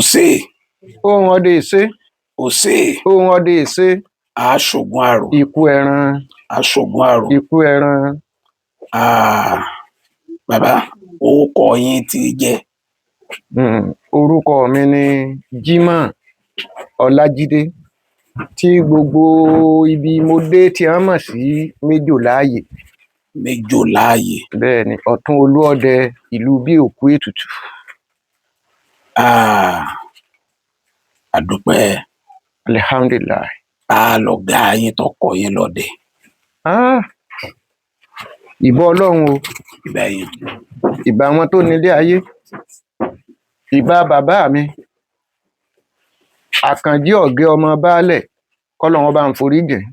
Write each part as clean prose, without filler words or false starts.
Òsè. Ohun ọdẹ èsè. Òsè. Ohun ọdẹ èsè. Aṣògùn àrò. Ikú ẹran. Aṣògùn àrò. Ikú ẹran. Bàbá, orúkọ yín ti jẹ́? Orúkọ mi ni Jimoh Ọlájídé, tí gbogbo ibi mo dé tí a mọ̀ sí Méjò Láàyè. Méjò Láàyè. Bẹ́ẹ̀ ni, Ọ̀tún Olúọdẹ ìlú Bíòkú Ètùtù. Àdúpẹ́. Alihamdulilayi. Ta lọ̀gá yín tó kọ́ yín lọ́dẹ? Ìbà Ọlọ́run o. Ìbà yín. Ìbà àwọn tó nílé ayé. Ìbà bàbá mi. Àkànjí Ọ̀gẹ́ ọmọ Baálẹ̀, kọ́lọ́run bá ń forí jìn.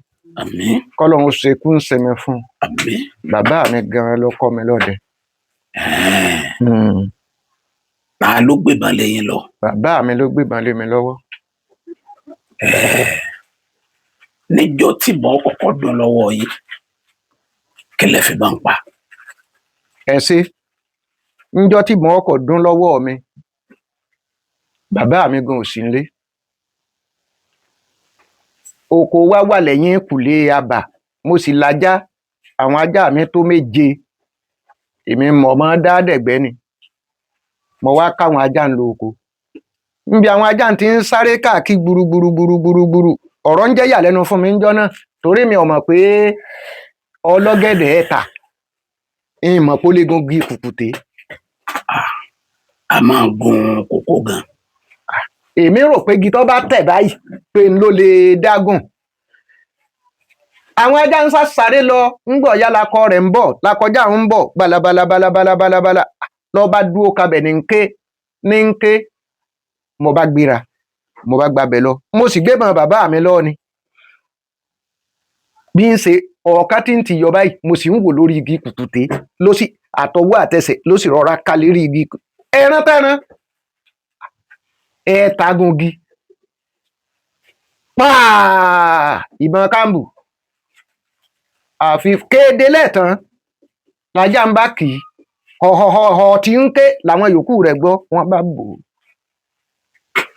Àmín. Kọ́lọ́run ṣekú ń sinmi fún un. Àmín. Bàbá mi gan-an ló kọ́ mi lọ́dẹ. Ta ló gbébọn lé yín lọ? Bàbá mi ló gbébọn lé mi lọ́wọ́. Níjọ́ tíbọn kọ́kọ́ dún lọ́wọ́ yín, kí lẹ fi bá ń pa? Ẹ ṣé. Níjọ́ tíbọn ọkọ̀ dún lọ́wọ́ mi, bàbá mi gan ò sí nílé. Oko wa wà lẹ́yìn ìkùlé abà, mo sì lajá, àwọn ajá mi tó 7. Èmi mọ̀ mọ́ dá dẹ̀gbẹ́ ni. Mo wá káwọn ajá ń lọ oko. Níbi àwọn ajá ti ń sáré káàkiri gburu. Ọ̀rọ̀ ń jẹ́ ìyàlẹ́nu fún mi níjọ́ náà, torí mi ò mọ̀ pé ọlọ́gẹ̀dẹ̀ ẹ̀ tà. N mọ̀ pé ó lè gun igi kùkùté. A máa gun kòkó gan. Èmi rò pé igi tó bá tẹ̀ báyìí pé n ló lè dágùn. Àwọn ajá ń sá sáré lọ, ńgbọ̀ ya lakọ rẹ̀ ń bọ̀, lakọjá ń bọ̀, balabala. Lọ bá dúró kabẹ̀ ní ń ké, ní ń ké. Mo bá gbéra, mo bá gbabẹ̀ lọ. Mo sì gbébọn bàbá mi lọ ni. Bí ń ṣe ọ̀ọ́ká tí ń ti yọ báyìí, mo sì ń wò lórí igi kùkùté, ló sì àtọwọ́ àtẹsẹ̀ ló sì rọra ká lérí igi. Ẹran tẹ́ran. Ẹ tagungi. Pàà! Ìbọn kámbù. Àfi kéde lẹ́ẹ̀tàn. Lajá ń bá kì í. Họ̀họ̀họ̀họ̀ tí ń ké làwọn yòókù rẹ̀ gbọ́, wọ́n bá bò ó.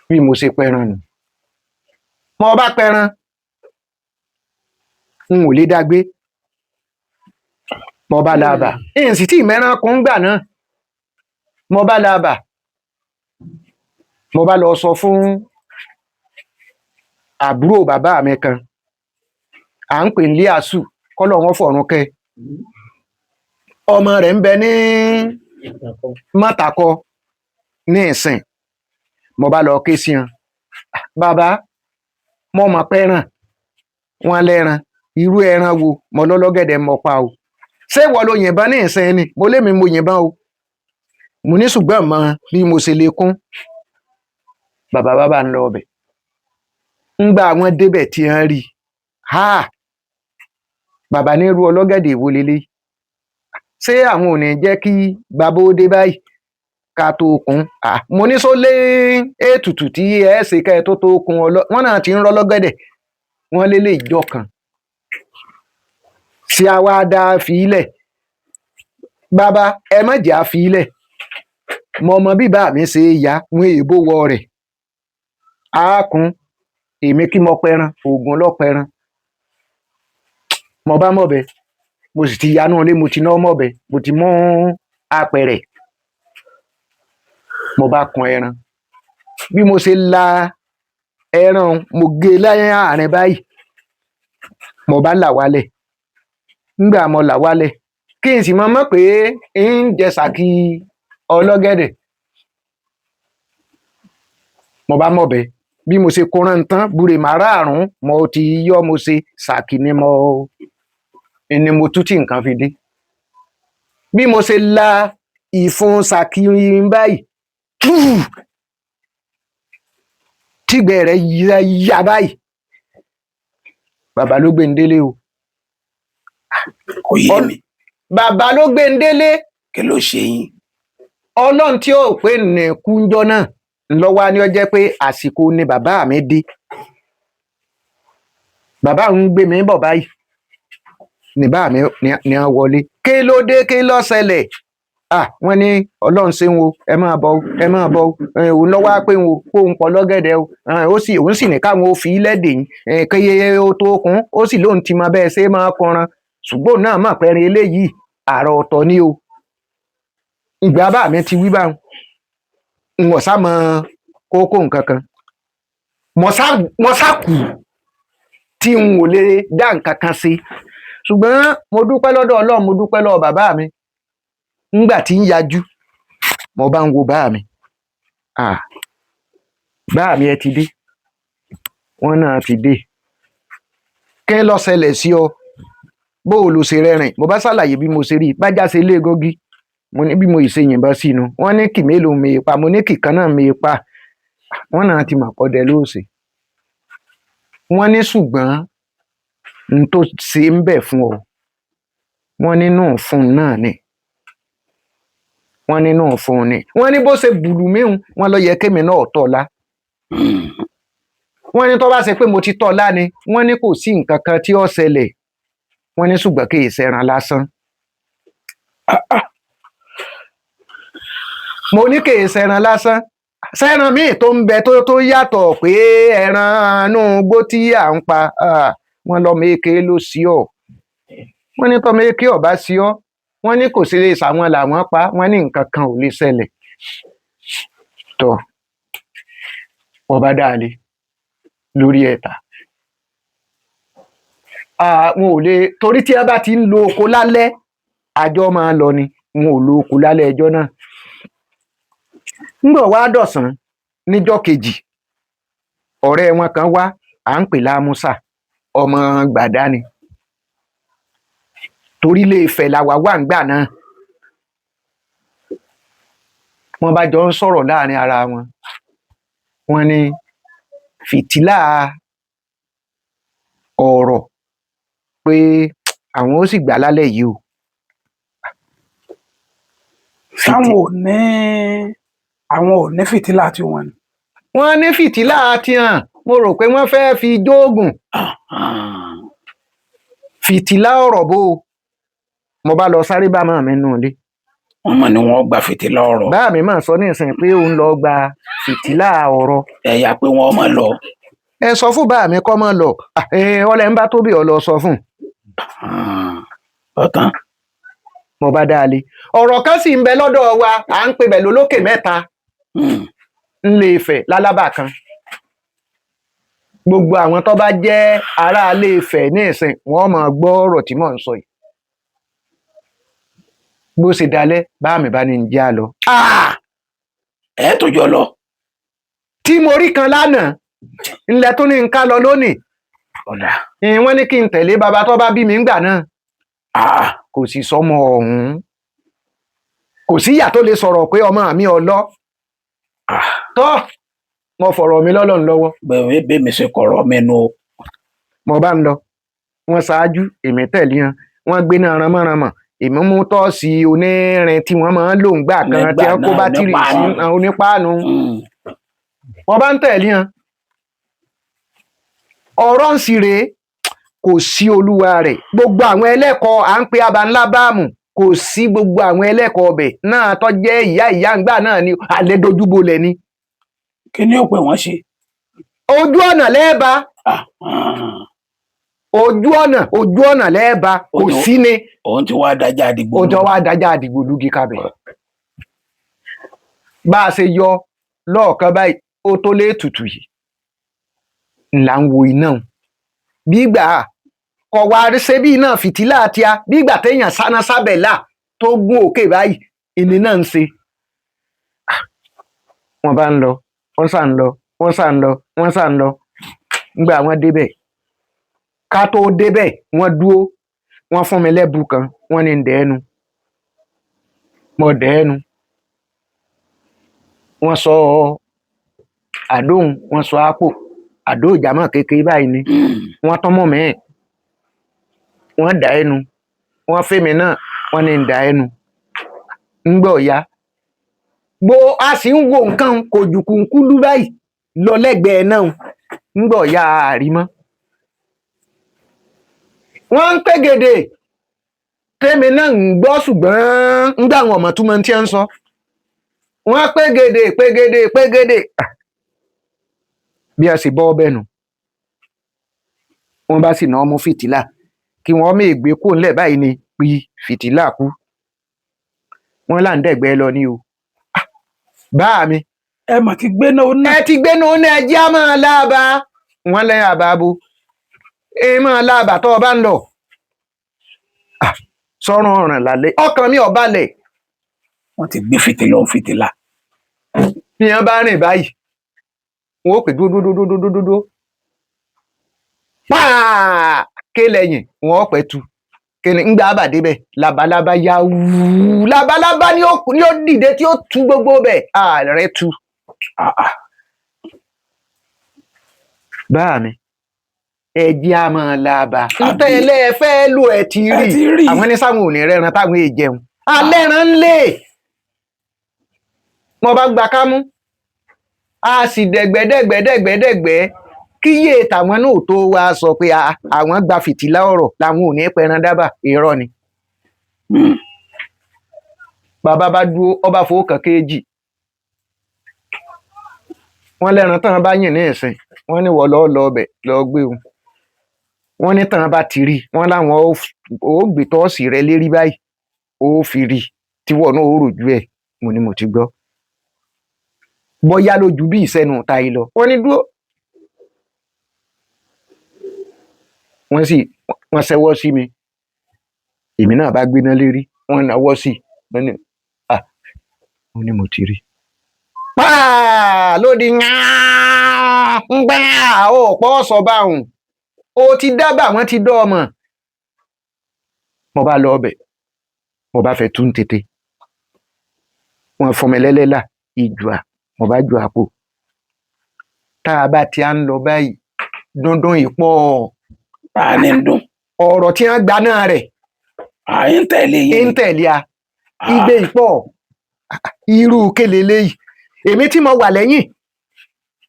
Bí mo ṣe pẹran nù. Mo bá pẹran, n ò lè dágbé. Mo bá laabà. N sì tí mẹ́ran kún gbà náà. Mo bá laabà. Mo bá lọ sọ fún àbúrò bàbá mi kan. À ń pè ní Líàsù, kọ́lọ́run wọn fọ̀run kẹ́. Ọmọ rẹ̀ ń bẹ ní Mọ́tàkọ ní ìsìn. Mo bá lọ ké sí wọn. Bàbá, mo mọ̀ pẹran. Wọ́n lẹ́ran. Irú ẹran wo? Mo lọ́lọ́gẹ̀dẹ̀ mọ̀ pa o. Ṣé ìwọ lo yìnbọn ní ìsìn ni? Mo lémi mo yìnbọn o. Mo ní ṣùgbọ́n mọ bí mo ṣe lè kún. Bàbá bàbá ń lọ ọbẹ̀. Ńgbà wọn débẹ̀ tí wọ́n rí. Ha! Bàbá ní irú ọlọ́gẹ̀dẹ̀ wo leléyìí? Ṣé àwọn ò ní jẹ́ kí bàbá ó dé báyìí ká tó kún? Mo ní só lé ètùtù tí ẹ ṣe kẹ́ ẹ tó tó kún ọlọ́. Wọ́n náà ti ń rọ́lọ́gẹ̀dẹ̀. Wọ́n lé lè jọ kan. Ṣé a wá dá fi ilẹ̀? Bàbá, ẹ má jẹ́ a fi ilẹ̀. Mo mọ bí bàbá mi ṣe ya, wọn èèbó wọ rẹ̀. A kún, èmi kí mo pẹran, ògùn lọ pẹran. Mo bá mọ̀bẹ, mo sì ti yanú ilé, mo ti ná mọ̀bẹ, mo ti mú apẹ̀rẹ̀. Mo bá kun ẹran. Bí mo ṣe la ẹran, mo gé e láyé àárín báyìí. Mo bá là wálẹ̀. Ńgbà mo là wálẹ̀, kí n sì mọ̀ mọ̀ pé ń jẹ sàkí ọlọ́gẹ̀dẹ̀. Mo bá mọ̀bẹ. Bí mo ṣe kóran tán, búre màrààrún, mo ti yọ́ mo ṣe sàkí ni mo tú tí nǹkan fi dé. Bí mo ṣe la ìfun sàkí báyìí, tígbẹ́ rẹ̀ ya báyìí. Bàbá ló gbé ń délé o. Kò yé mi. Bàbá ló gbé ń délé. Kí ló ṣe yín? Ọlọ́run tí ó pè ní kúnjọ́ náà lọ́wọ́ ni ó jẹ́ pé àsìkò ni bàbá mi dé. Bàbá ń gbé mi bọ̀ báyìí. Ní bàbá mi ní a wọlé. Kí ló dé? Kí ló ṣẹlẹ̀? Ah, wọ́n ní Ọlọ́run ṣeun o, ẹ máa bọ̀ o, ẹ máa bọ̀ o. Òun lọ́wọ́ á pé òun kó òun pọ̀ lọ́gẹ̀dẹ̀ o. Ó sì òun sì ní káwọn ó fi ilẹ̀ dè yín kéye ó tó kún, ó sì lóun ti mọ bẹ́ẹ̀ ṣe máa kọran, ṣùgbọ́n náà mọ̀ pẹ́rin eléyìí àrà ọ̀tọ̀ ni o. Ìgbà bá mi ti wí báwọn, n ò sá mọ kókó nǹkan kan, mo sá kù tí n ò lè dá nǹkan kan ṣe. Ṣùgbọ́n mo dúpẹ́ lọ́dọ̀ Ọlọ́run, mo dúpẹ́ lọ́wọ́ bàbá mi. Ńgbà tí ń yajú, mo bá ń wo bá mi. Ah, bá mi, ẹ ti dé. Wọ́n náà ti dé. Kí ló ṣẹlẹ̀ sí ọ? Bó o lò ṣe rẹ́rìn? Mo bá ṣàlàyé bí mo ṣe rí i, bájá ṣe lé gógí. Mo ní bí mo ṣe yìnbọn sínú. Wọ́n ní kì mélòó mi pa, mo ní kì kan náà mi pa. Wọ́n náà ti mọ̀ pọ́dẹ lóòsè. Wọ́n ní ṣùgbọ́n n tó ṣe ń bẹ̀ fún ọ, wọ́n nínú fún un náà ni. Wọ́n nínú fún un ni. Wọ́n ní bó ṣe bùlù míhun, wọ́n lọ yẹ kémi náà tọ̀ la. Wọ́n ní tó bá ṣe pé mo ti tọ̀ la ni, wọ́n ní kò sí nǹkan kan tí ó ṣẹlẹ̀. Wọ́n ní ṣùgbọ́n kì í ṣẹran lásán. Mo ní kì í ṣẹran lásán. Ṣẹran míì tó ń bẹ tó yàtọ̀ pé ẹran inú igbó tí à ń pa, wọ́n lọ́mọ èké ló sí ọ. Wọ́n ní tọ́mọ èké ọ̀bá sí ọ. Wọ́n ní kò sí lè ṣàwọn làwọn pa, wọ́n ní nǹkan kan ò lè ṣẹlẹ̀. Tọ́, mo bá dáa lé lórí ẹ̀ta. Wọn ò lè, torí tí ẹ bá ti ń lo oko lálẹ́, àjọ máa ń lọ ni. Wọn ò lo oko lálẹ́ ẹjọ́ náà. Ńgbọ̀ wá dọ̀sán níjọ́ kejì, ọ̀rẹ́ wọn kan wá, à ń pè lámúsà, ọmọ Gbàdá ni. Torí Ilé Ifẹ̀ la wà wà ńgbà náà. Wọ́n bá jọ ń sọ̀rọ̀ láàrin ara wọn. Wọ́n ní fìtílà ọ̀rọ̀ pé àwọn ó sì gbà lálẹ́ yìí o. Sáwọn ò ní, àwọn ò ní fìtílà tiwọn ni. Wọ́n ní fìtílà tiwọn, mo rò pé wọ́n fẹ́ẹ́ fi jóògùn. Fìtílà ọ̀rọ̀ bó o. Mo bá lọ sáré bá màmá mi nù ilé. Wọ́n mọ̀ ní wọ́n gba fìtílà ọ̀rọ̀. Bá mi máa sọ ní ìsìn pé òun lọ gba fìtílà ọ̀rọ̀. Ẹ̀yà pé wọ́n máa lọ. Ẹ sọ fún bá mi kọ́ máa lọ. Ọlẹ́ ń bá tóbi ọ lọ sọ fún. Ọ̀tán. Mo bá dáa lé. Ọ̀rọ̀ kan sì ń bẹ lọ́dọ̀ wa, à ń pè bẹ̀ lólókè mẹ́ta. Ńlé Ifẹ̀ lálábà kan. Gbogbo àwọn tó bá jẹ́ aráalé Ifẹ̀ ní ìsìn, wọ́n máa gbọ́ ọ̀rọ̀ tí mò ń sọ yìí. Bó ṣe dalẹ̀, bá mi bá ní ń já lọ. Ẹ tó jọ lọ. Tí mo rí kan lánàá, ńlẹ̀ tó ní ń ká lọ lónìí. Ọ̀dà. Wọ́n ní kí n tẹ̀lé bàbá tó bá bí mi ńgbà náà. Kò sì sọmọ ọ̀hún. Kò sí ìyá tó lè sọ̀rọ̀ pé ọmọ mi ò lọ. Tọ́, mo fọ̀rọ̀ mi lọ́lọ́run lọ́wọ́. Bẹ́ẹ̀ bẹ́ẹ̀ mi ṣe kọ̀rọ̀ mi nu o. Mo bá ń lọ. Wọ́n ṣáájú, èmi tẹ̀lé wọn. Wọ́n gbé náà ránmọ́ránmọ́. Èmi mú tọ́ọ̀sì onírin tí wọ́n máa ń lò ńgbà kan tí wọ́n kó bátìrì sí onípáànù. Mo bá ń tẹ̀lé wọn. Ọ̀rọ̀ ń sì rèé, kò sí olúwa rẹ̀. Gbogbo àwọn ẹlẹ́kọ̀ọ́ à ń pe abanlá báàmù, kò sí gbogbo àwọn ẹlẹ́kọ̀ọ́ ọbẹ̀ náà tó jẹ́ ìyá ìyá ńgbà náà ni alẹ́ dojúbolẹ̀ ni. Kí ni ó pè wọ́n ṣe? Ojú ọ̀nà lẹ́ẹ̀ba. Ojú ọ̀nà, ojú ọ̀nà lẹ́ẹ̀ba, kò sí ni. Òun ti wá dájà àdìgbò. Òun ti wá dájà àdìgbò lúgi kabẹ̀. Bá a ṣe yọ lọ́ọ̀kan báyìí, ó tó lé tutù yìí. Là ń wo iná. Bí ìgbà kọ̀ wá ṣe bí iná fìtílà tíá, bí ìgbà téèyàn sáná sábẹ̀ là tó gún òkè báyìí, ìní náà ń ṣe. Wọ́n bá ń lọ, wọ́n sà ń lọ, wọ́n sà ń lọ, wọ́n sà ń lọ. Nígbà wọ́n débẹ̀, ká tó débẹ̀, wọ́n dúró, wọ́n fún mi lẹ́bu kan, wọ́n ní ń dẹ́nu. Mo dẹ́nu. Wọ́n sọ àdóhùn, wọ́n sọ àpò, àdó ìjàmọ̀ kékeré báyìí ni. Wọ́n tán mọ̀ mẹ́ẹ̀. Wọ́n dà ẹnu. Wọ́n fẹ́ mi náà, wọ́n ní ń dà ẹnu. Ńgbọ̀ ya. Gbo a sì ń wo nǹkan kò jù kúnkúlú báyìí lọ lẹ́gbẹ̀ẹ́ náà. Ńgbọ̀ ya àrímọ́. Wọ́n ń pè gèdè. Tẹ́mi náà ń gbọ́, ṣùgbọ́n ń gbà àwọn ọmọ túmọ̀ tí ń sọ. Wọ́n pégede pégede pégede. Ah. Bí a sì bọ́ ọbẹ̀ nù, wọ́n bá sì náà mú fìtílà kí wọ́n mú ìgbé kó ńlẹ̀ báyìí ni pí fìtílà kú. Wọ́n là ń dẹ̀gbẹ́ lọ ní o. Ah, báà mi, Ẹ mà ti gbé náà náà. Ẹ ti gbénu ní ẹjẹ́ á máa láàbà. Wọ́n lẹ́yìn àbábo ẹ máa láàbà tó o bá ń lọ. Ah, sọ́run ọ̀ràn lálẹ́, ọkàn mi ò balẹ̀. Wọ́n ti gbé fìtílà òun fìtílà. Bí wọ́n bá rìn báyìí, wọ́n ó pè dúró dúró dúró dúró dúró pàà ké lẹ́yìn, wọ́n ó pẹ́ tu kíni ńgbà àbàdé bẹ̀. Labalábá ya wúú, labalábá ni ó dìde tí ó tu gbogbo bẹ̀, ààrẹ tu. Ah, ah. Báà mi, ẹ jẹ́ á máa lába ntẹ́lẹ̀ ẹ fẹ́ lò, ẹ ti Ẹ rí. ti rí. Àwọn ní sáwọn ò ní rẹ́ran táwọn èè jẹun alẹ́ran ń lè mo bá gba kámú, a sì dẹ̀gbẹ́dẹ̀gbẹ́dẹ̀gbẹ́dẹ̀gbẹ́ kíyè tàwọn náà tó wá sọ pé àwọn gba fìtílà ọ̀rọ̀ làwọn ò ní pẹran dábàá. Irọ́ ni. Bàbá bá dúró, ọba fowó kan kéèjì wọn lẹ́ran tán bá yìn ní ìsìn. Wọ́n ní wọ́n lọ́ọ́ lọ ọbẹ̀ lọ́ọ́ gbé o. Wọ́n ní tán bá ti rí wọ́n láwọn ó gbé tọ́ọ̀sì rẹ lérí báyìí, ó fi rí tíwọ́ náà ó rojú ẹ̀. Mo ní mo ti gbọ́, bóyá lójú bí ìsẹ́nu ta yìí lọ. Wọ́n ní dúró, wọ́n sì wọ́n ṣẹ́wọ́ sí mi, èmi náà bá gbéná lérí, wọ́n náwó sí i. Wọ́n ní à, mo ní mo ti rí pàà lódì ń gbà ó pọ̀ sọ báwọn ó ti dábàá, wọ́n ti dọ́ ọmọ. Mo bá lọ ọbẹ̀, mo bá fẹ́ tún tètè wọ́n fún mi lẹ́lẹ́là ìjùà, mo bá ju àpò tá a bá ti à ń lọ báyìí dúndún ìpọ̀. Bá a ní ń dùn. Ọ̀rọ̀ tí wọ́n gba náà rẹ̀ À ń tẹ̀lé yín. Ń tẹ̀lé a igbe ìpọ̀ irú kele léyìí. Èmi tí mo wà lẹ́yìn,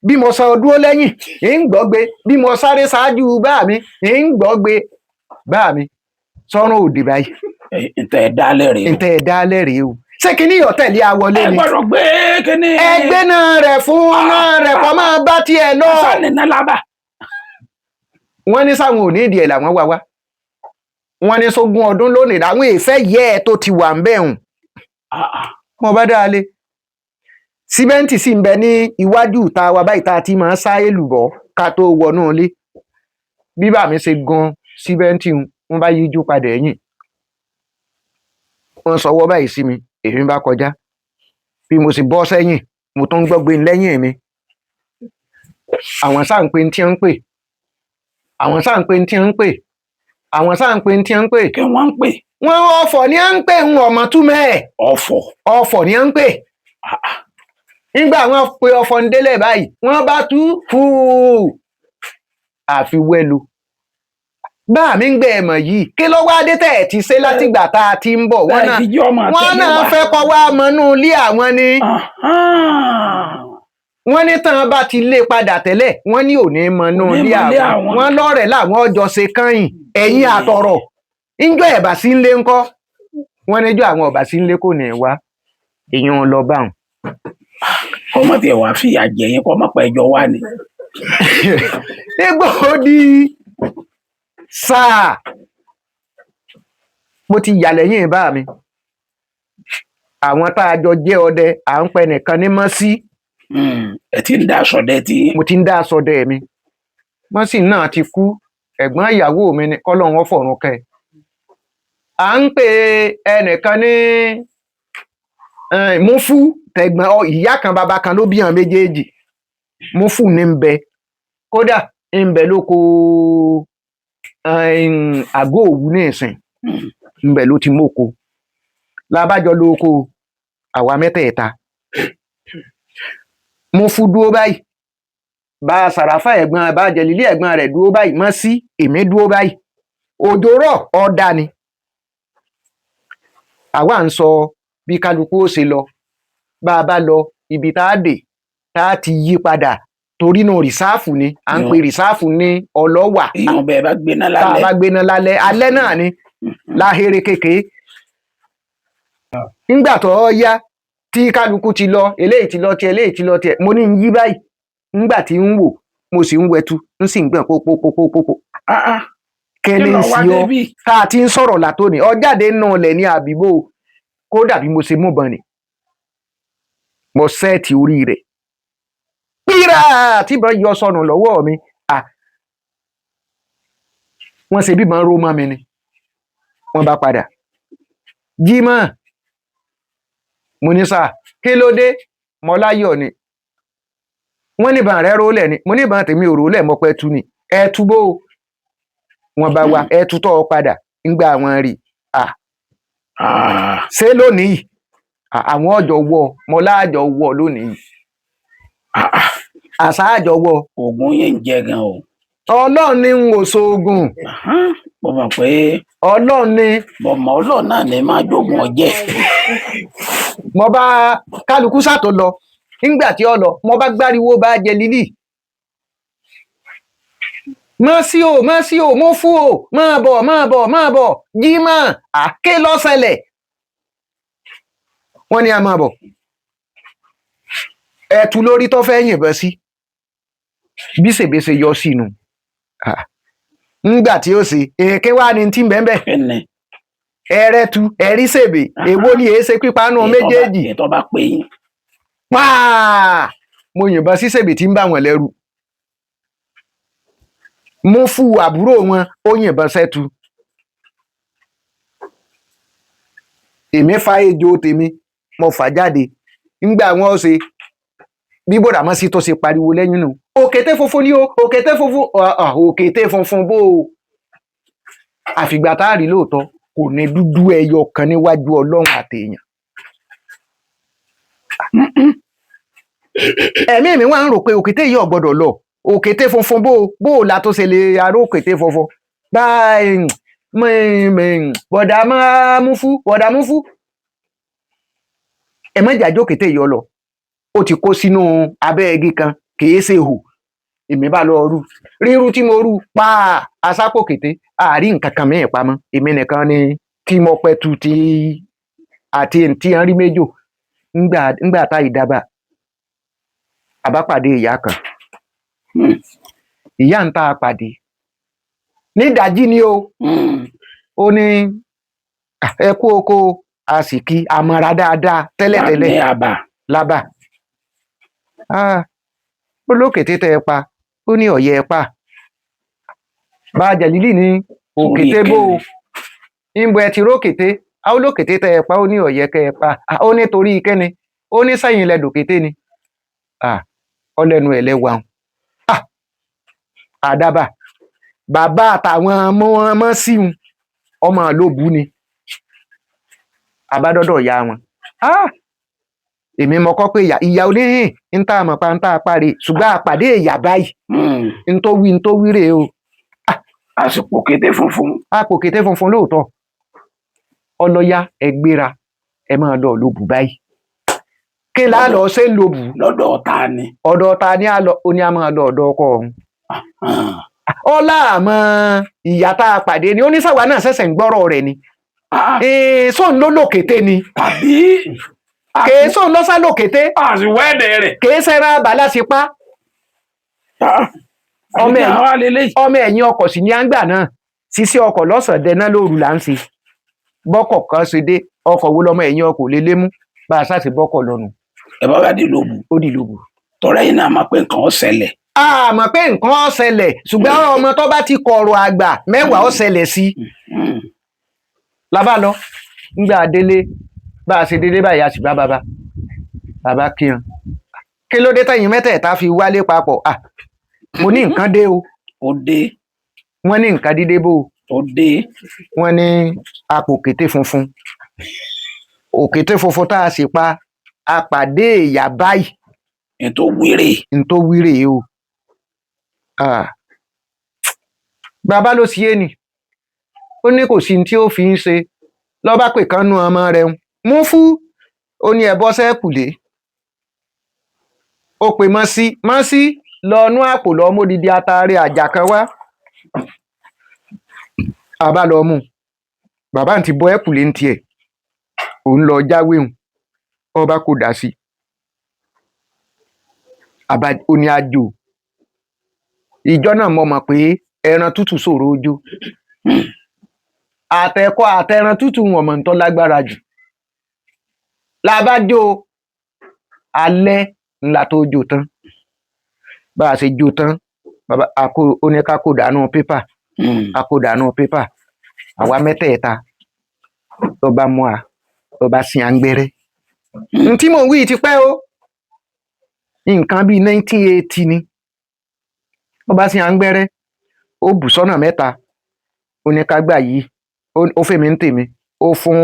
bí mo sọ dúró lẹ́yìn ń gbọ́gbe, bí mo sáré ṣáájú bá mi ń gbọ́gbe, bá mi sọ́run òdì báyìí. Ntẹ̀ ẹ̀ dálẹ̀ rèé o. Ntẹ̀ ẹ̀ dálẹ̀ rèé o. Ṣé kinní yọ̀ tẹ̀lé a wọlé Ẹ ni? gbọ́dọ̀ gbé kínní. Ẹgbẹ́ náà rẹ̀ fún náà rẹ̀ kọ́ máa bá tiẹ̀ lọ. Sani náà lábà. Wọ́n ní sáwọn ò ní ìdí ẹ̀ làwọn wá wá. Wọ́n ní sógún ọdún lónìí làwọn èèfẹ́ yẹ ẹ tó ti wà ń bẹ̀ hùn. Mo bá dáa lé símẹ́ǹtì sì ń bẹ ní iwájú ìta wa báyìí tá a ti máa ń sá èlùbọ́ ká tó wọnú ilé. Bí bàmí ṣe gan símẹ́ǹtì ń, wọ́n bá yíjú padà ẹ̀yìn, wọ́n sọwọ́ báyìí sí mi, èmi bá kọjá. Bí mo sì bọ́ sẹ́yìn, mo tún ń gbọ́gbé lẹ́yìn mi. Àwọn sáà ń pe tí ń pè, àwọn sáà ń pe tí ń pè, àwọn sáà ń pe tí ń pè. Kí wọ́n ń pè? Wọ́n ọ̀fọ̀ ni à ń pè, ń ọmọ túmẹ̀ ẹ̀. Ọ̀fọ̀. Ọ̀fọ̀ ni à ń pè. Nígbà wọ́n pe ọ̀fọ̀ ń délẹ̀ báyìí, wọ́n bá tú fúù àfi wẹ́lu. Bá mi ń gbẹ ẹ̀mọ̀ yìí, kí ló wá dé tẹ̀ ẹ̀ ti ṣe látìgbà tá a ti ń bọ̀? Wọ́n náà Ẹ fi jọ́ ọmọ wọ́n tẹ̀lé náà wa. fẹ́ kọ́ wá mọ́nú ilé àwọn ni. Wọ́n ní tán bá ti lé padà tẹ́lẹ̀, wọ́n ní òní mọ́nú Òní ilé mọ́lé àwọn. àwọn. Wọ́n lọ́rẹ̀ làwọn ọjọ́ ṣe kányìn ẹ̀yìn àtọ̀rọ̀ ńjọ́ ẹ̀bà sí ń lé ńkọ́. Wọ́n níjọ́ àwọn ọ̀bà sí ń lé kò ní wá èèyàn lọ bá wọn. Kọ́mọ tiẹ̀ wá fìyà jẹ yín, kọ́mọ pa ẹjọ́ wá ni. Nígbà ó di sáà, mo ti yà lẹ́yìn bá mi, àwọn tá a jọ jẹ́ ọdẹ, à ń pẹ nìkan ní mọ́sí. Ẹ ti ń dá aṣọ dẹ tí. Mo ti ń dá aṣọ dẹ mi. Mọ́sí náà ti kú, ẹ̀gbọ́n ìyàwó mi ni, kọ́lọ́run ó fọ̀run kẹ́ ẹ. À ń pè ẹnìkan ní Múfú, tẹ̀gbọ́n ìyá kan bàbá kan ló bí àwọn méjèèjì. Múfú ní ń bẹ, kódà ń bẹ lóko àgọ́ òwú ní ìsìn, ń bẹ ló ti móko lábájọ lóko àwa mẹ́tẹ̀ẹ̀ta. Múfú dúró báyìí, bá a sàràfà ẹ̀gbọ́n bá a jẹ̀lílé ẹ̀gbọ́n rẹ̀ dúró báyìí, mọ́ sí èmi dúró báyìí. Òjò rọ̀ ọ̀dà ni àwa ń sọ bí kálukú ó ṣe lọ. Bá a bá lọ ibi tá a dé tá a ti yí padà, torí náà rìsáàfù ni à ń pè rìsáàfù ní ọlọ́wà. Èèyàn bẹ́ẹ̀ bá gbéná Tá a lálẹ́. bá gbéná lálẹ́ alẹ́ náà ni. Láhéré kékeré nígbà tó yá tí kálukú ti lọ, eléyìí ti lọ tiẹ̀, eléyìí ti lọ tiẹ̀, mo ní ń yí báyìí. Nígbà tí ń wò, mo sì ń wẹtu, ń sì ń gbọ̀n pópópópópó. Ah, ah. Kí Kẹ́ni ló ń wá sí ọ débí? tá a ti ń sọ̀rọ̀ látòní ọjáde náà lẹ̀ ní àbíbò, kódà bí mo ṣe mú bọn ni mo sẹ́ẹ̀tì orí rẹ̀ pírà tíbọn yọ sọnù lọ́wọ́ mi. À wọ́n ṣe bíbọn ró mọ́ mi ni wọ́n bá padà Jímọ̀. Mo ní sáà, kí ló dé? Mo láyọ̀ ni wọ́n níbọn rẹ̀ rólẹ̀ ni. Mo níbọn tèmi ò rólẹ̀, mo pẹ́ tu ni ẹ túbọ̀ o. Wọ́n bá wa ẹ tutọ́ ọ padà ńgbà wọn rí à. Ah, Ṣé lónìí àwọn ọjọ́ wọ mo láàjọ wọ lónìí. Ah, ah. Àṣà àjọ wọ. Oògùn yìí ń jẹ gan o. Ọlọ́run ní ń wò sóògùn. Ahán, mo mọ̀ pé Ọlọ́run ní. Mo mọ̀, Ọlọ́run náà ní máa jógun ọjẹ́. Mo bá kálukú sàtó lọ nígbà tí ó lọ, mo bá gbáriwo bá jẹ lílì mọ sí o, mọ sí o, mo fún o, máa bọ̀, máa bọ̀, máa bọ̀, jí mọ́ àké lọ́sẹ̀lẹ̀. Wọ́n ní a máa bọ̀, ẹ̀tù lórí tó fẹ́ yìnbọn sí bí ṣèbéṣe yọ sínú. Ah, ńgbà tí ó ṣe èké wá ní tí ń bẹ́ẹ̀ bẹ́ẹ̀. Kí ni? Ẹrẹ́tu ẹ̀rí ṣèbè, èwo ni èé ṣe pípanú méjèèjì? Ètò bá pè yín. Pàà mo yìnbọn sí ṣèbè tí ń bà wọ́n lẹ́rù, mo fún àbúrò wọn, ó yìnbọn sẹ́tu, èmi fa ejò tèmi, mo fà jáde. Ńgbà wọn ṣe bí Bòdàmọ́sí tó ṣe pariwo lẹ́yìn nù, òkété funfun ni o, òkété funfun. Ah, ah, òkété funfun bó o, àfìgbà tá a rí lóòótọ́ kò ní dúdú ẹyọ kan níwájú Ọlọ́run àtèèyàn. Ẹ̀mí mi wá ń rò pé òkété yìí ò gbọ́dọ̀ lọ, òkété funfun bó o, bó o la tó ṣe lè aró òkété funfun báyìí. Bọ̀dà máa mú fú, bọ̀dà mú fú, ẹ má jàjọ́ òkété yìí ọ lọ, ó ti kó sínú abẹ́ igi kan, kìí ṣe hù. Èmi bá lọ rú rírú tí mo rú pa asápò kété, àárín nǹkan kan mìíràn pamọ́, èmi nìkan ni tí mo pẹ́ tu ti àti tí ń rí méjò. Ńgbà ńgbà tá ìdábà àbápàdé ìyá kan. Ìyá ń tá a pàdé nídàájí ni o. Ó ní, "Ah, ẹ kú oko." A sì kí àmọ́ra dáadáa tẹ́lẹ̀tẹ́lẹ̀. Ní àbà. Lábà. Ah, ó lókété tẹ ẹ pa, ó ní ọ̀yẹ́ ẹ pa bá a jẹ̀lílì ní òkété bó o, ńbọ ẹ ti rókété? A ó lókété tẹ ẹ pa, ó ní ọ̀yẹ́ kẹ ẹ pa. Ah, ó ní torí kẹ́ni? Ó ní sẹ́yìn lẹ dòkété ni. Ah, ọlẹ́nu ẹ̀ lẹ́wà. Ah, àdàbà bàbá àtàwọn ọmọ ọmọ síun ọmọ ló bú ni àbádọ́dọ̀ ìyá wọn. Ah, èmi mọ kọ́ pé ìyá ìyá oníhìn ń tá àmọ̀ pa ń tá a parí, ṣùgbọ́n àpàdé ìyá báyìí. Ń tó wí, ń tó wí rèé o. Àsìkò kété funfun. A kò kété funfun lóòótọ́. Ọlọ́yà, ẹ gbéra, ẹ máa lọ lóbù báyìí. Kí là lọ ṣe ń lóbù? Lọ́dọ̀ ọ̀tá ni. Ọ̀dọ̀ ta ni a lọ? Ó ní a máa lọ ọ̀dọ̀ ọkọ òun. Ọlá àmọ́ ìyá tá a pàdé ni oníṣàwá náà ṣẹ̀ṣẹ̀ ń gbọ́rọ̀ rẹ̀ ni. Ee, sóun ló lòkété ni? Tàbí. Kèé sóun ló sá lòkété. Àṣìwẹ́ẹ̀dẹ̀ rẹ̀. Kèé sẹ́ra bàlá sí pa. Ọmọ ẹ̀yìn àwa lélẹ́yìí. Ọmọ ẹ̀yìn ọkọ̀ sì ní àǹgbà náà, ṣiṣẹ́ ọkọ̀ lọ́sàn-án dẹná lóru là ń ṣe. Bọ́kọ̀ kan ṣe dé, ọkọ̀ wo lọmọ ẹ̀yìn ọkọ̀ lè lé mú bá a ṣáà ṣe bọ́kọ̀ lọ́nu. Ẹ bá wá dé lóbu. Ó dì lóbu. Tọ́rẹ́ yìí náà máa pé nǹkan ó ṣẹlẹ̀. A mọ̀ pé nǹkan ó ṣẹlẹ̀, ṣùgbọ́n ọmọ tó bá ti kọ̀rọ̀ àgbà mẹ́wàá ó ṣẹlẹ̀ sí i. La bá lọ ńgbà délé, bá a ṣe délé báyìí, a sì bá bàbá bàbá kíran. Kí ló dé tẹ̀yìn mẹ́tẹ̀ẹ̀ta fi wálé papọ̀? Ah, mo ní nǹkan dé o. Ó dé. Wọ́n ní nǹkan dídé bò ó. Ó dé. Wọ́n ní apò kété funfun, òkété funfun tá a sì pa, a pàdé ìyá báyìí. Ètò wéré. N tó wíre o. Ah, bàbá ló sì é ni, ó ní kò sí ní tí ó fi ń ṣe lọ́ba pè kán nú ọmọ rẹ̀ ń mú fún, ó ní ẹbọ sẹ́kùlé, ó pè mọ́sí, mọ́sí lọ nú àpò lọ módìdí atare àjà kan wá, àbá lọ mú un. Bàbá ti bọ́ ẹ̀kúlé ń tiẹ̀, òun lọ jáwé hùn, ọba kò dà sí àbá. Ó ní àjò ìjọ náà, mo mọ̀ pé ẹran tútù ṣòro ojó. Àtẹ̀kọ́ àtẹran tútù wọn mọ̀ ń tọ́ lágbára jù labájó. Alẹ́ ńlá tó jó tán, bá a ṣe jó tán, bàbá àkó ó ní ká kó dànù pépà. A kó dànù pépà, àwa mẹ́tẹ̀ẹ̀ta ló bá mú a, ló bá sin àǹgbẹ̀rẹ̀. N tí mò ń wí ti pẹ́ o, nǹkan bíi 1980 ni. Ló bá sin àǹgbẹ̀rẹ̀, ó bù sọ́nà mẹ́ta, ó ní ká gbà yìí, ó fèmí ń tèmi, ó fún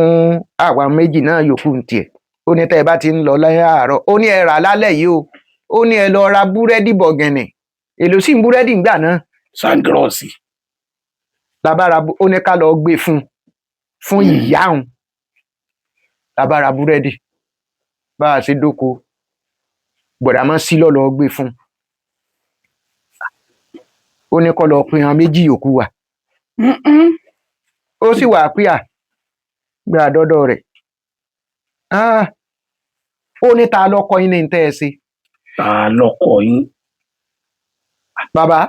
àwa méjì náà yòókù ń tiẹ̀. Ó ní tẹ́ ẹ bá ti ń lọ lẹ́yìn àárọ̀, ó ní ẹ rà lálẹ́ yìí o, ó ní ẹ lọ ra búrẹ́dì bọ̀gẹ̀nì. Èlò sì ń búrẹ́dì ńgbà náà. Sangrọ́ọ̀sì. Labára ó ní ká lọ gbé fún ìyá òun. Labára búrẹ́dì, bá a ṣe dóko, gbọ̀dàmọ́ sí lọ́lọ́ gbé fún un. Ó ní kó lọ pin àwọn méjì yòókù wà. Ó sì wà píà gbé àdọ́dọ̀ rẹ̀. Ah, ó ní ta lọ́kọ yín ní tẹ́ ẹ ṣe? Ta lọkọ yín? Bàbá,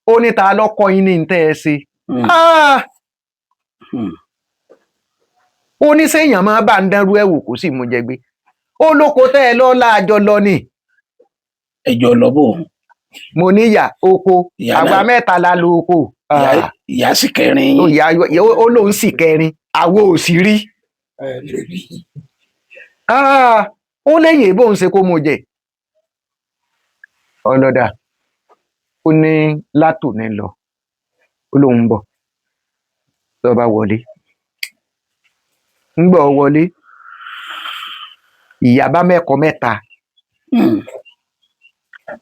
ó ní ta lọ́kọ yín ní tẹ́ ẹ ṣe? Ah, ó ní sẹ́yìn máa bá ń dánrú ẹ̀ wò kó sì mú jẹ gbé. Ó lóko tẹ́ ẹ lọ́ láàjọ lọ ni. Ẹjọ́ lọ́bọ̀. Mo níyà oko. Ìyá àwa náà- mẹ́ta la lo oko. Ìyá, ìyá sì kẹrin Ó yín. yá, ó lóun sì kẹrin, àwo ò sì rí. Ah, ó lẹ́yìn èbó ń ṣe kó mo jẹ ọlọ́dà. Ó ní látòní lọ, ó lóun ń bọ̀. Lọ́ba wọlé, ń gbọ́ wọlé, ìyá bá mẹ́kọ mẹ́ta.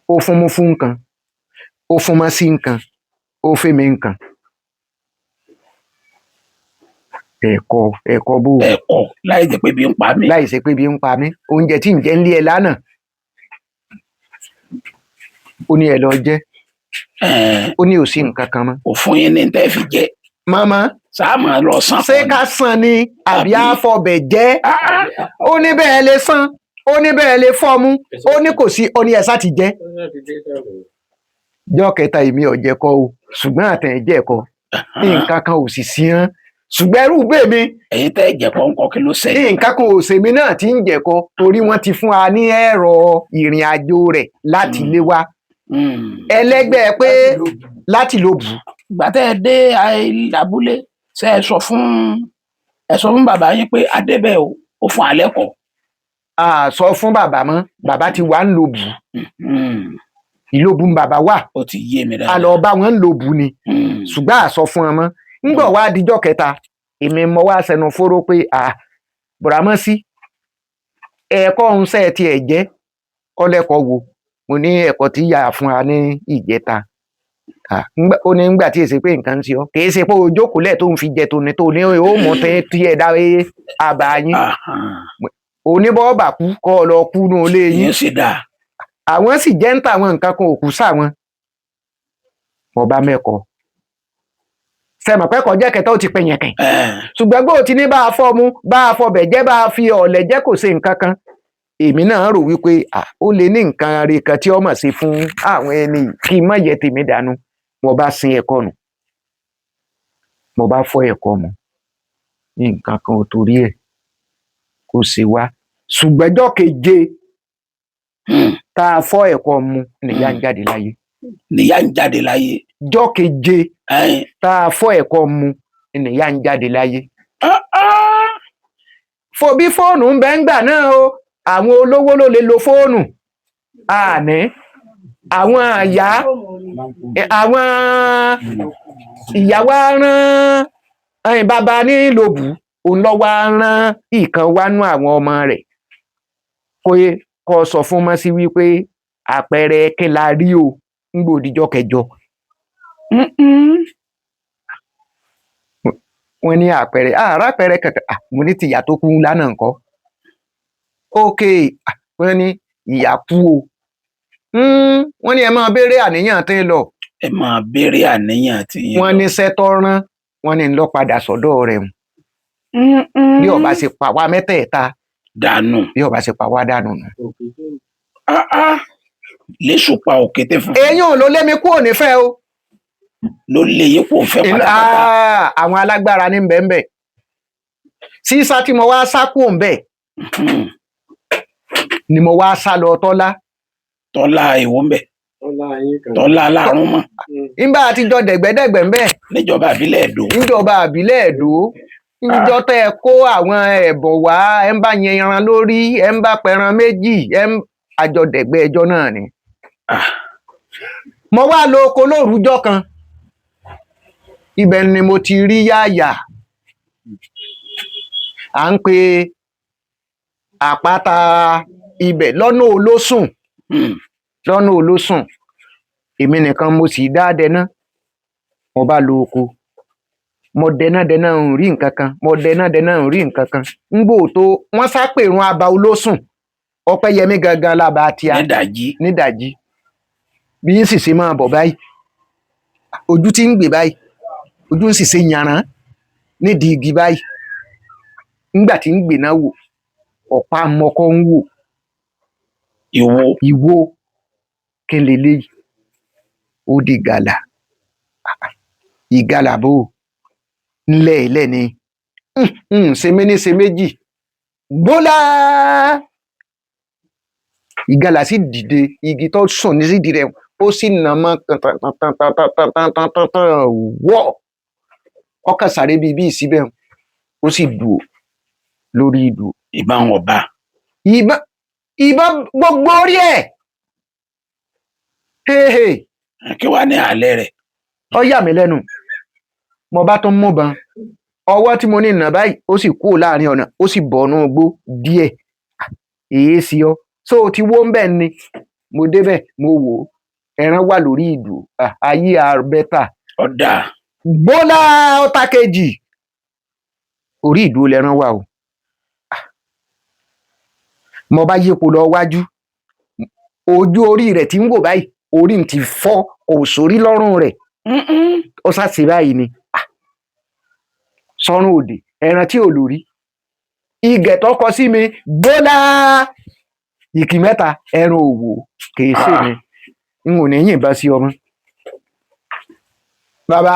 Ó fún mú fún nǹkan, ó fún mọ́ sí nǹkan, ó fẹ́mi nǹkan. Ẹ̀kọ́ ẹ̀kọ́ bò. Ẹ̀kọ́ láì jẹ́ pé bí ń pa mí. Láì ṣe pé bí ń pa mí, oúnjẹ tí ń jẹ ń lé ẹ lánàá, ó ní ẹ lọ jẹ. Ẹ̀ẹ́n, Ó ní ò sí nǹkan kan mọ́. Kò fún yín ní tẹ́ fi jẹ. Màmá, Sáà máa lọ sàn. ṣé ká san ni àbí Àbí? àfọbẹ̀ jẹ́? Ó ní bẹ́ẹ̀ lè san, ó ní bẹ́ẹ̀ lè fọ́mú, ó ní kò sí, ó ní ẹ sá ti jẹ́. Jọ́ kẹta, èmi ò jẹ kọ́ o, ṣùgbọ́n àtẹ̀jẹ́ kọ́, nǹkan kan ò sì sí hàn, ṣùgbọ́n ẹrú gbé mi. Ẹ̀yin tẹ́ jẹ kọ́ńkọ́, kí ló ṣẹlẹ̀? Nǹkan kan ò sèmi náà tí ń jẹ̀kọ, torí wọ́n ti fún wa ní ẹ̀rọ ìrìn àjò rẹ̀ láti ilé wa. Ẹlẹ́gbẹ́ pé láti ló bù. Ìgbà tẹ́ ẹ dé abúlé, ṣé ẹ sọ fún bàbá yín pé adébẹ̀ o, ó fún alẹ́ kọ́? A sọ fún bàbá mọ́, bàbá ti wà ń lo bù. Ìlóbù ń bàbá wà. Ó ti yé mi A dáadáa. lọ bá wọn ń lo bù ni, ṣùgbọ́n a sọ fún wọn mọ́. Ńgbọ̀ wá dijọ́ kẹta, èmi mọ wá sẹnu fóró pé à bùrámọ́sí, ẹ̀kọ́ ń sẹ́ tiẹ̀ jẹ́ ọlẹ́kọ̀ọ́ wo? Mo ní ẹ̀kọ́ tí yà fún wa ní ìjẹta. Ó ní ńgbà tí èsì pé nǹkan ń ṣe ọ́, kì í ṣe pé o jókòó lẹ̀ tó ń fi jẹ tòní tó ní ó mú tẹ́ tí ẹ dá àbá yín. Oníbọ̀ọ́bà kú kọ́ ọ lọ kú nù ilé yín. Ìyẹn sì dáa. Àwọn sì jẹ́ ń tàwọn nǹkan kan òkú sáwọn. Mo bá mẹ́kọ̀ọ́ sẹ́mọ̀pẹ́kọ̀ọ́ jẹ́ kẹta, ó ti pè yẹn kẹ̀. Ṣùgbọ́n gbọ́ ti ní bá a fọ́ mu, bá a fọbẹ̀ jẹ́, bá a fi ọ̀lẹ̀ jẹ́, kò ṣe nǹkan kan. Èmi náà rò wípé à, ó lè ní nǹkan rẹ̀ kan tí ó mọ̀ ṣe fún àwọn ẹni yìí, kí n má yẹ tèmi dànù. Mo bá sin ẹ̀kọ́ nù, mo bá fọ́ ẹ̀kọ́ mu, nǹkan kan ò torí ẹ̀ kò ṣe wá. Ṣùgbọ́n ọjọ́ keje tá a fọ́ ẹ̀kọ́ mu nìyá ń jáde láyé. Nìyá ń jáde láyé. Ọjọ́ keje tá a fọ́ ẹ̀kọ́ mu nìyá ń jáde láyé. Fò bí fóònù ń bẹ ń gbà náà o, àwọn olówó ló lè lo fóònù. Àní àwọn àyà, àwọn ìyá wa rán ẹ̀yìn bàbá ní lòbù, òun lọ wá rán ìkan wánú àwọn ọmọ rẹ̀ kó kó sọ fún mọ́sí wípé àpẹẹrẹ kí la rí o ń gbòdìjọ́ kẹjọ. Wọ́n ní àpẹẹrẹ àrà, àpẹẹrẹ kankan. Ah, mo ní tìyà tó kú lánàá ńkọ́? Ok. Ah, wọ́n ní ìyá kú o. Wọ́n ní ẹ máa béèrè àníyàn tí ń lọ. Ẹ máa béèrè àníyàn tí yín. Wọ́n ní sẹ́tọ́ rán, wọ́n ní ń lọ padà sọ́dọ̀ rẹ̀ hùn. Bí ọba ṣe pa wá mẹ́tẹ̀ẹ̀ta dànù. Bí ọba ṣe pa wá dànù nù. Ah, ah. Léṣù pa òkété funfun. Eyín ò ló lé mi kúrò nífẹ̀ẹ́ o. Ló lé yín kò fẹ́ pátápátá. Ah, àwọn alágbára ní bẹ́ẹ̀nbẹ́ẹ̀ sísá tí mo wá sá kúrò ńbẹ̀ ni mo wá sá lọ Tọ́lá. Tọ́lá èwo ń bẹ̀? Tọ́lá yín kan. Tọ́lá alárùn mọ́. Nígbà àtijọ́ dẹ̀gbẹ́dẹ̀gbẹ́ ńbẹ̀. Níjọba ìbílẹ̀ Ẹdó. Níjọba àbílẹ̀ Ẹdó, níjọ́ tẹ́ ẹ kó àwọn ẹ̀bùn wá, ẹ ń bá yẹn ẹran lórí, ẹ ń bá pẹran méjì, ẹ ń àjọ dẹ̀gbẹ́ ẹjọ́ náà ni. Mo wá lọ oko lórúkọ kan, ibẹ̀ ni mo ti rí yáàyà à ń pe àpáta ibẹ̀ lọ́nà Olósùn. Lọ́nà Olósùn, èmi nìkan mo sì dá dẹná. Mo bá lọ oko, mo dẹná dẹná, ń rí nǹkan kan, mo dẹná dẹná, ń rí nǹkan kan. Ń gbò tó wọ́n sápèrún aba Olósùn, Ọpẹ́yẹmí gangan lába tíá. Nídàjí. Nídàjí bí yín sì ṣe máa bọ̀ báyìí, ojú tí ń gbè báyìí, ojú ń sì ṣe yànrán nídìí igi báyìí. Nígbà tí ń gbè náà wò, ọ̀pá mọ́kọ́ ń wò. Ìwo. Ìwo kí n lè léyìí, ó di gàlà ìgalà bò ńlẹ̀ ilẹ̀ ni ṣe mí ní ṣe méjì gbólá, ìgalà sì dìde, igi tó sùn ní sídìí rẹ̀, ó sì nà mọ́ tán wọ́, ọkàn sáré bíi bíi síbẹ̀, ó sì dùn lórí ìdùn. Ìbá wọn bá. Ìbọn gbogbo orí ẹ̀ hehe. Kí wàá ní àlẹ́ rẹ̀? Ó yà mí lẹ́nu, mo bá tún mú bọn ọwọ́ tí mo ní nà báyìí, ó sì kúrò láàrin ọ̀nà, ó sì bọ̀nú igbó díẹ̀. Èé sí ọ so ti wó ń bẹ̀ ni mo débẹ̀, mo wò ó, ẹran wà lórí ìdù. Ayé àbẹ́tà. Ọ̀dà. Gbólá ọ̀tá kejì, orí ìdúró lẹran wà o. Mo bá yípo lọ wájú, ojú orí rẹ̀ tí ń wò báyìí, orí ń ti fọ́, kò sórí lọ́rùn rẹ̀, ó ṣàṣì báyìí ni sọ́run òdì ẹran tí ò lórí igẹ̀ tó kọ sí mi gbólá ìkì mẹ́ta, ẹran òwò kìí ṣe mi, n ò ní yìnbọn sí ọmọ bàbá.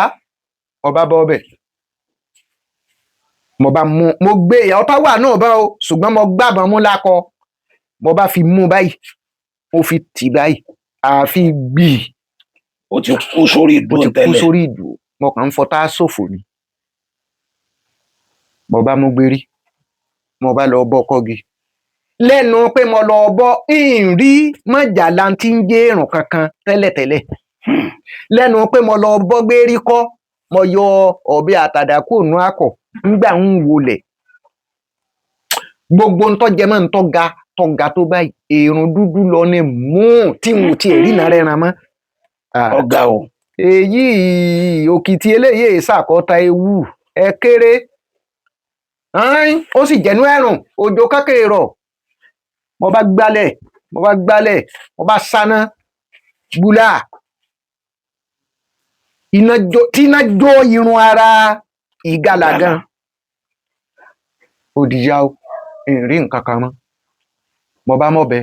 Ọba bọ́ ọbẹ̀, mo bá mú, mo gbé ọtá wà náà bá o, ṣùgbọ́n mo gbàbọn mú lákọ, mo bá fi mú báyìí, mo fi tì báyìí, àfi gbì. Ó ti kú sórí Mo ìdúró ti kú tẹ́lẹ̀. sórí ìdù, mo kàn ń fọtá ṣòfò ni. Mo bá mú gbérí, mo bá lọ bọ́ kọ́gi lẹ́nu pé mo lọ bọ́ ìrí mọ̀jàlá tí ń jẹ́ èrùn kankan tẹ́lẹ̀tẹ́lẹ̀. Lẹ́nu pé mo lọ bọ́ gbérí kọ́, mo yọ ọ̀bẹ àtàdá kúrò nú àkọ̀ ńgbà ń wọlẹ̀, gbogbo ntọ́ jẹmọ́ ntọ́ ga tọ́ ga tó báyìí, èrùn dúdú lọ ní mú tí n ò tiẹ̀ rí náà rẹ́ran mọ́. Ọ̀gá o. Èyí òkìtì eléyìí ṣàkọta ewu ẹ kéré, ó sì jẹ̀nú ẹ̀rùn òjò kékeré rọ̀. Mo bá gbálẹ̀, mo bá gbálẹ̀, mo bá sáná gbúlà iná jó, tíná jó irun ara ìgalà gan òdìyà o, ìrí nǹkan kan mọ́. Mo bá mọ̀bẹ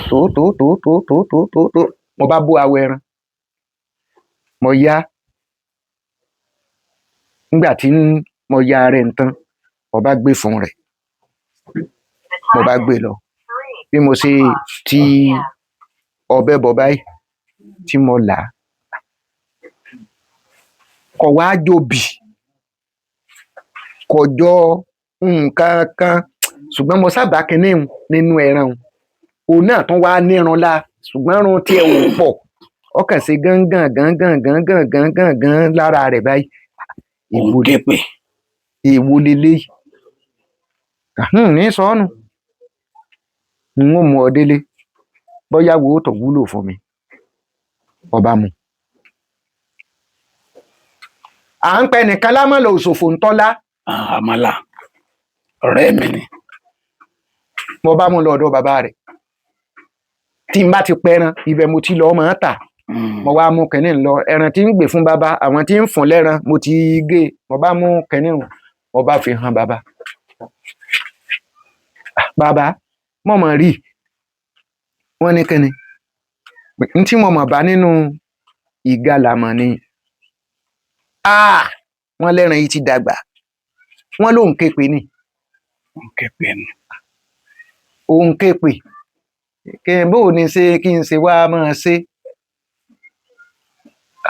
tó tó tó tó tó tó tó tó, mo bá bó awọ ẹran, mo yá. Nígbà tí mo ya ara ẹ̀ ń tán, mo bá gbé fún rẹ̀, mo bá gbé lọ. Bí mo ṣe ti ọ̀bẹ bọ̀ báyìí tí mo là á, kò wá jòbì, kò jọ nǹkan kan, ṣùgbọ́n mo sábà kinní un nínú ẹran un, òun náà tún wá nírun la, ṣùgbọ́n irun tiẹ̀ ò pọ̀, ọkàn ṣe gángan gángan gángan gángan gán lára rẹ̀ báyìí. Òun képe. Èwo leléyìí ní sọ́nù, n ó mú ọ délé, bóyá wo ó tó wúlò fún mi. Ọba mu. À ń pẹ nìkan lámọ̀lẹ̀ òṣòfò ńtọ́lá. Àmàlà ọ̀rẹ́ mi ni. Mo bá mú lọ ọ̀dọ̀ bàbá rẹ̀, tí n bá ti pẹran ibẹ̀ mo ti lọ́ọ́ máa tà. Mo wá mú kínní lọ, ẹran tí ń gbé fún bàbá àwọn tí ń fún lẹ́ran, mo ti gé e. Mo bá mú kínní hùn, Mo bá fi hàn bàbá. "Ah, bàbá, mo mọ̀ rí." Wọ́n ní kíni n tí mo mọ̀ bá nínú ìgalà mọ̀ ni. "Ah!" Wọ́n lẹ́ran yìí ti dàgbà, wọ́n lóun képe ni. Kẹpẹ nù. Òun képe kí n bó ní ṣe, kí n ṣe wá máa ṣe.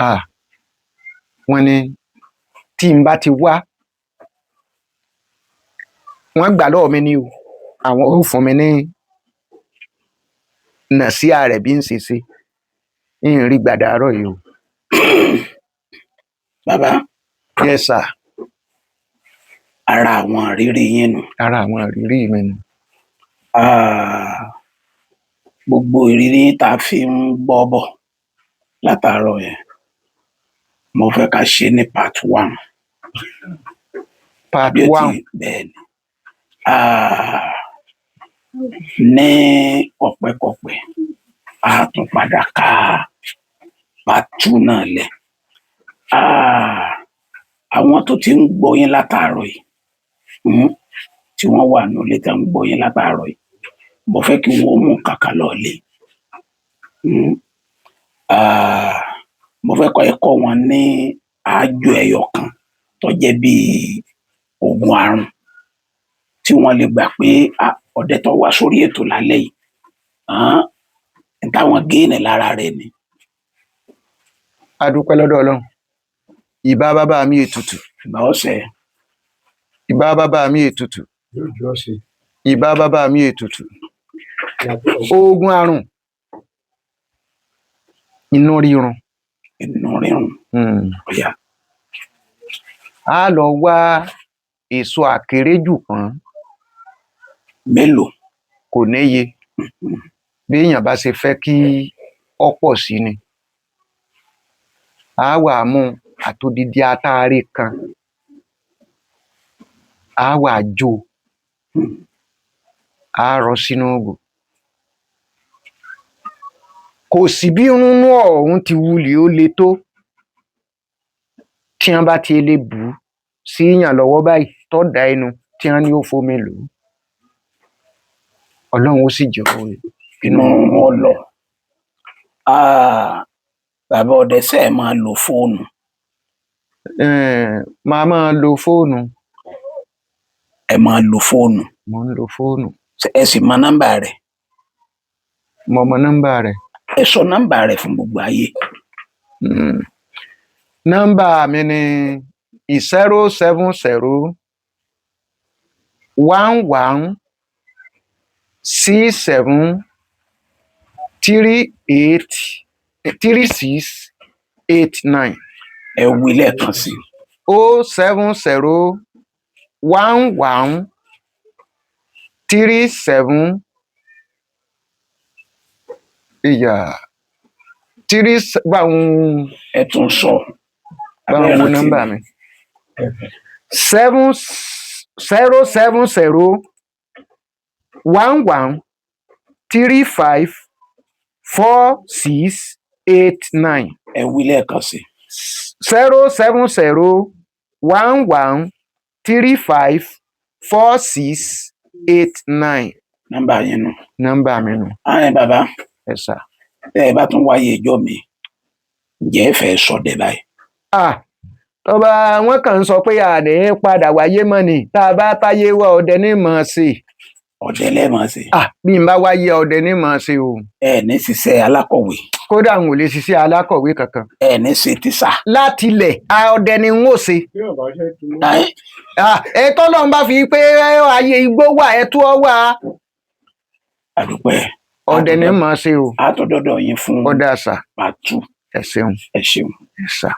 Ah, wọ́n ní tí n bá ti wá, wọ́n gbà lọ́wọ́ mi ni o, àwọn ò fún mi ní nàṣíà rẹ̀ bí n ṣe ṣe ń rí gbàdárọ̀ yìí o. Bàbá. Yes sir. Ara àwọn ìrírí yín nù. Ara àwọn ìrírí mi nù. Ah, gbogbo ìrírí tá a fi ń gbọ́ bọ̀ látàárọ̀ yẹn, mo fẹ́ ká ṣe ní part one. Part Bí ó ti one. Bẹ́ẹ̀ ni. Ah, ní kọ̀pẹ́kọ̀pẹ́, a tún padà ká part two náà lẹ̀. Ah, àwọn tó ti ń gbọ́ yín látàárọ̀ yìí, tí wọ́n wà nílé tí wọ́n ń gbọ́ yín látàárọ̀ yìí, mo fẹ́ kí wọ́n mú kàkà lọ́lé. Ah, mo fẹ́ kọ́ ẹ̀kọ́ wọn ní àájò ẹyọ kan tó jẹ́ bíi oògùn àrùn tí wọ́n lè gbà pé ọdẹ tó wá sórí ètò lálẹ́ yìí, n táwọn géènì lára rẹ̀ ni. A dúpẹ́ lọ́dọ̀ Ọlọ́run. Ìbá bàbá mi ètùtù. Ìbá ọ̀sẹ̀. Ìbá bàbá mi ètùtù. Ìbá bàbá mi ètùtù. Oògùn àrùn. Inú rírun. Inú rírun. Ọ̀yà. A lọ wá èso àkéréjù pọ́n. Mélòó? Kò níye. Bí èèyàn bá ṣe fẹ́ kí ó pọ̀ sí ni. A wà mú àtòdìdí atáre kan. A wà jó. A rọ sínú ògò. Kò sí bí rúnú ọ̀hún ti wulẹ̀ ó le tó. Tí wọ́n bá ti lè bù ú sí èèyàn lọ́wọ́ báyìí, tó da ẹnu tí wọ́n ní ó fomi lò ó. Ọlọ́run ó sì jẹ́ inú wọn lọ. Bàbá ọdẹ, ṣé ẹ máa lo fóònù? Màá máa lo fóònù. Ẹ máa lo fóònù. Mo ń lo fóònù. Ẹ sì mọ nọ́mbà rẹ̀? Mo mọ nọ́mbà rẹ̀. Ẹ sọ nọ́mbà rẹ̀ fún gbogbo ayé. Nọ́mbà mi ni 070 11 67 38 36 89. Ẹ wí lẹ́ẹ̀kan sí. 070 11 37 ìyá 3 báwọn. Ẹ tún sọ. Báwọn wo nọ́mbà mi. 7 0 7 0 1 1 3 5 4 6 8 9. Ẹ wí lẹ́ẹ̀kan sí. 0 7 0 1 1 3 5 4 6 8 9. Nọ́mbà yín nù. Nọ́mbà mi nù. Ààrẹ bàbá. Ẹ sà. Tẹ́ ẹ bá tún wáyé ìjọ mi, ǹjẹ́ ẹ fẹ́ sọdẹ báyìí? Tọ́ba wọn kàn ń sọ pé àní padà wáyé mọ́ ni, tá a bá táyé wá ọdẹ ní mọ̀ sí. Ọdẹ lẹ́ẹ̀mọ̀ sí. Bí n bá wáyé ọdẹ ní mọ̀ sí o. Ẹ ní ṣiṣẹ́ alákọ̀wé. Kódà n ò lè ṣiṣẹ́ alákọ̀wé kankan. Ẹ ní ṣe tíṣà. Láti ilẹ̀ ọdẹ ni n ó ṣe. Ẹ tọ́lọ́ ń bá fi pé ayé igbó wà, ẹ tú ọ wà. Àdúpẹ́. Ọdẹ ni mọ̀ ṣe o. A tó dọ́dọ̀ yín fún ọdẹ àṣà. Pàtó. Ẹ ṣeun. Ẹ ṣeun. Ẹ ṣá.